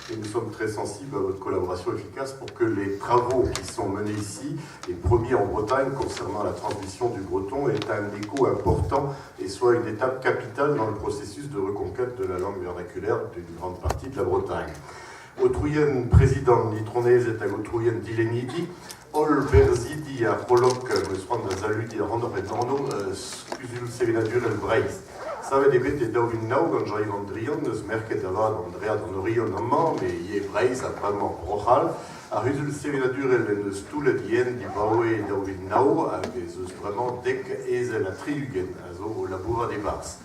Et nous sommes très sensibles à votre collaboration efficace pour que les travaux qui sont menés ici, les premiers en Bretagne concernant la transmission du breton, aient un écho important et soient une étape capitale dans le processus de reconquête de la langue vernaculaire d'une grande partie de la Bretagne. Aotrouien prezidant, itronezed hag aotrouien dilennidi, holl berzhidi ar c'holok 'm eus c'hoant da saludiñ ac'hanoc'h en anv Kuzul Sevenadurel Breizh. Savet eo bet e 2009 gant Jean-Yves Drian, n'eus merket da vat an Dread an Oriant amañ, met ivez Breizh ha bremañ Bro-C'hall. Ar C'huzul Sevenadurel en deus toullet yen dibaoe 2009 hag ez eus bremañ dek ezel ha 60 a zo o labourat e-barzh.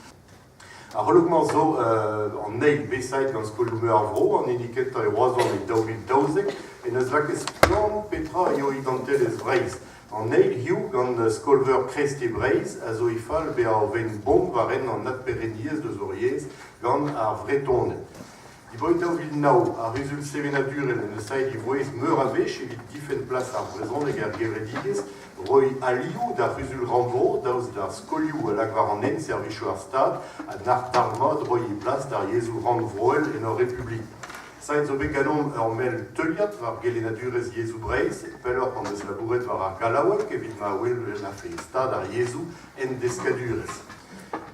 Ar c'holok-mañ zo an eil besaet gant skolioù-meur ar vro, an hini kentañ e Roazhon e 2012, en deus lakaet splann petra eo identelezh Breizh. An eil hiziv gant Skol-veur Kreizh Breizh a zo he fal bezañ ur vent-bomb war hent an adperc'henniezh deus hor yezh gant ar Vretoned. Dibaoe 2009, ar C'huzul sevenadurel en deus aet e vouezh meur a wech evit difenn plas ar brezhoneg er gevredigezh, roiñ alioù d'ar C'huzul-rannvro daoust d'ar skolioù a lak war an hent servijoù ar Stad ha nac'h dalc'hmat roiñ e plas d'ar yezhoù rannvroel en hor Republik. Savet zo bet ganeomp ur mell teuliad war gelennadurezh yezhoù Breizh. Pelloc'h hon eus labouret war ar gallaoueg evit ma wellafe stad ar yezhoù en deskadurezh.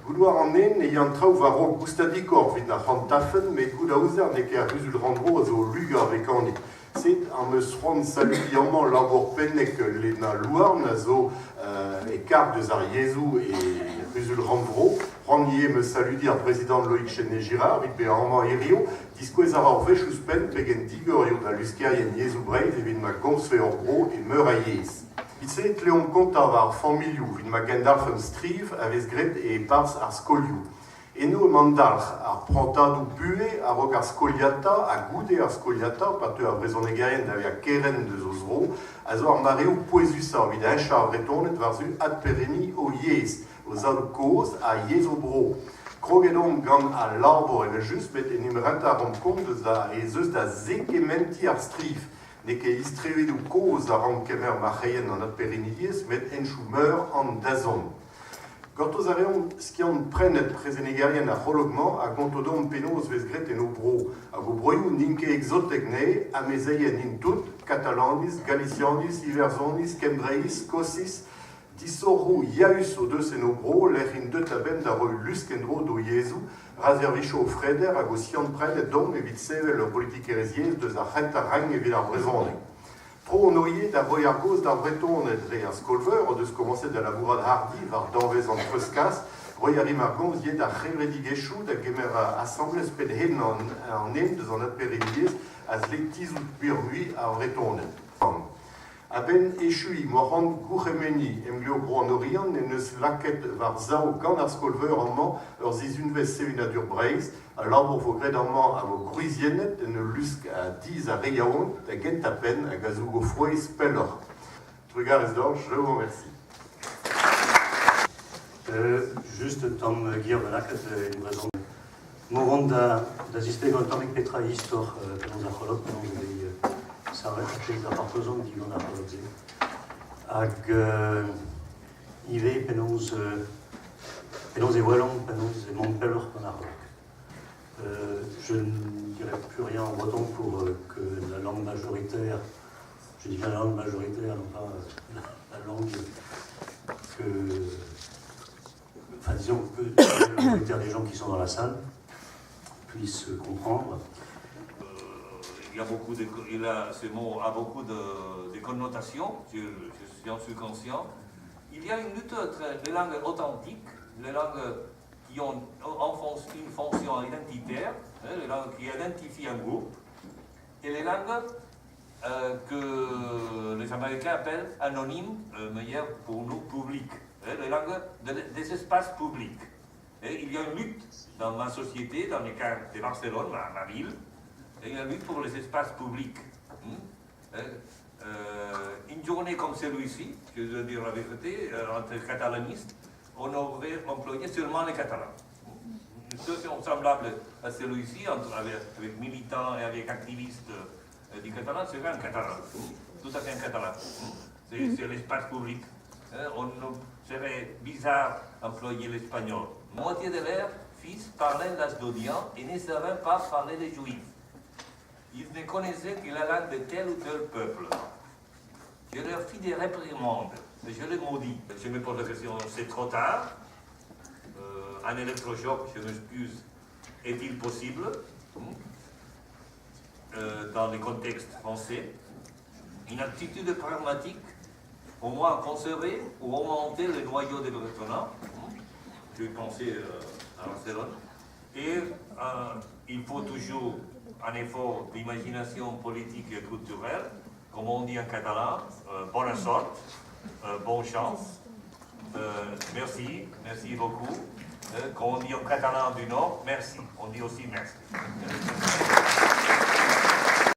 Goût war an nen e ya an traoù war-raok goustadikoc'h evit na c'hoantafen, met goût a ouzer n'eo ket ar c'huzul-rannvro a zo o lugañ ar vekanik. Sed am eus c'hoant saludiñ amañ labour pennek Lena Louarn a zo e karg deus ar yezhoù e c'huzul-rannvro. C'hoant ivez 'm eus saludiñ ar prezidant Loïc Chesnais-Girard evit bezañ amañ hiziv. Diskouez a ra ur wech ouzhpenn pegen digor eo da luskerien yezhoù Breizh evit ma gomzfe hor bro e meur a yezh. Evit-se e tleomp kontañ war ar familhoù evit ma gendalc'hemp striv a vez graet e-barzh ar skolioù. Eno emañ dalc'h ar prantadoù buhez a-raok ar skoliata ha goude ar skoliata, pa teu ar vrezhonegerien da vezañ kerent deus o zro, a zo ar mareoù pouezusañ evit heñchañ ar Vretoned war-zu adperc'henniñ o yezh, o zadoù-kozh ha yezh o bro. Kroget omp gant al labour evel-just, met en em rentañ a raomp kont eus da ez eus da zegementiñ ar striv. N'eo ket istrevedoù kozh a rank kemer marc'heien an adperc'henniezh met henchoù-meur an dazont. Gortoz a reomp skiant-prenet prezenegerien ar c'holok-mañ a gonto deomp penaos 'vez graet en o bro. Hag o broioù n'int ket ekzotek anezhe, amezeien int tout, Katalaniz, Galisianiz, Iwerzhoniz, Kembreiz, Skosiz. Disoc'hoù yaus o deus en o bro lec'h int deuet a-benn da roiñ lusk en-dro d'o yezhoù, ra servijo o freder hag o skiant-prenet deomp evit sevel ur politikerezh-yezh deus ar c'hentañ renk evit ar brezhoneg. Tro hon eo da roiñ ar gaoz d'ar Vretoned dre ar skol-veur o deus komañset da labourat hardi war danvez an treuzkas. Roiñ a rimp ar gomz ivez d'ar c'hevredigezhioù da gemer asambles penn-hen an hent deus an adperc'henniezh a zle tizhout muioc'h-mui ar Vretoned. A-benn echuiñ m'oc'h an gourc'hemenniñ Emglev Bro an Oriant en deus lakaet war-sav gant ar skol-veur amañ ur sizhunvezh sevenadur Breizh. Al labour 'vo graet amañ a vo gwriziennet en ul lusk a dizh ar re yaouank da gentañ-penn hag a zougo frouezh pelloc'h. Trugarez deoc'h, je vous remercie. Just un tamm ger bennaket en brezhoneg. Mo vont da, da zisplegañ un tammig petra eo istor penaos ar c'holok, penaos e vez savet ar pezh a c'hortozomp digant ar c'holok-se. Hag ivez penaos, penaos e welomp, penaos emaomp pelloc'h gant ar c'holok. Je ne dirai plus rien en breton pour que la langue majoritaire, je dis bien la langue majoritaire, non pas la langue que enfin disons que la majorité des gens qui sont dans la salle puissent comprendre. Il y a beaucoup de, il a, ce mot a beaucoup de, de connotations, j'en suis conscient. Il y a une lutte entre les langues authentiques, les langues qui ont une fonction identitaire, hein, les langues qui identifient un groupe, et les langues que les Américains appellent anonymes, meilleur pour nous, publiques, hein, les langues des espaces publics. Et il y a une lutte dans ma société, dans le cas de Barcelone, ma ville, il y a une lutte pour les espaces publics. Hein. Une journée comme celui-ci, je dois dire la vérité, entre catalanistes, on aurait employé seulement les Catalans. Une situation semblable à celui-ci, avec, avec militants et avec activistes du catalan, serait un catalan, tout à fait un catalan. C'est l'espace public. On serait bizarre d'employer l'espagnol. Moitié de leurs fils parlaient l'asdodien et ne savaient pas parler les juifs. ne connaissaient que la langue de tel ou tel peuple. Je leur fis des réprimandes, et je les maudis. Je me pose la question, c'est trop tard euh, Un électrochoc, je m'excuse, est-il possible hmm, euh, dans le contexte français Une attitude pragmatique, au moins conserver ou augmenter le noyau des Bretonnants. Hmm, je vais penser euh, à Barcelone. Et euh, il faut toujours un effort d'imagination politique et culturelle, comme on dit en catalan, euh, bonne sorte, euh, bonne chance, euh, merci, merci beaucoup. Euh, comme on dit en catalan du Nord, merci. On dit aussi merci.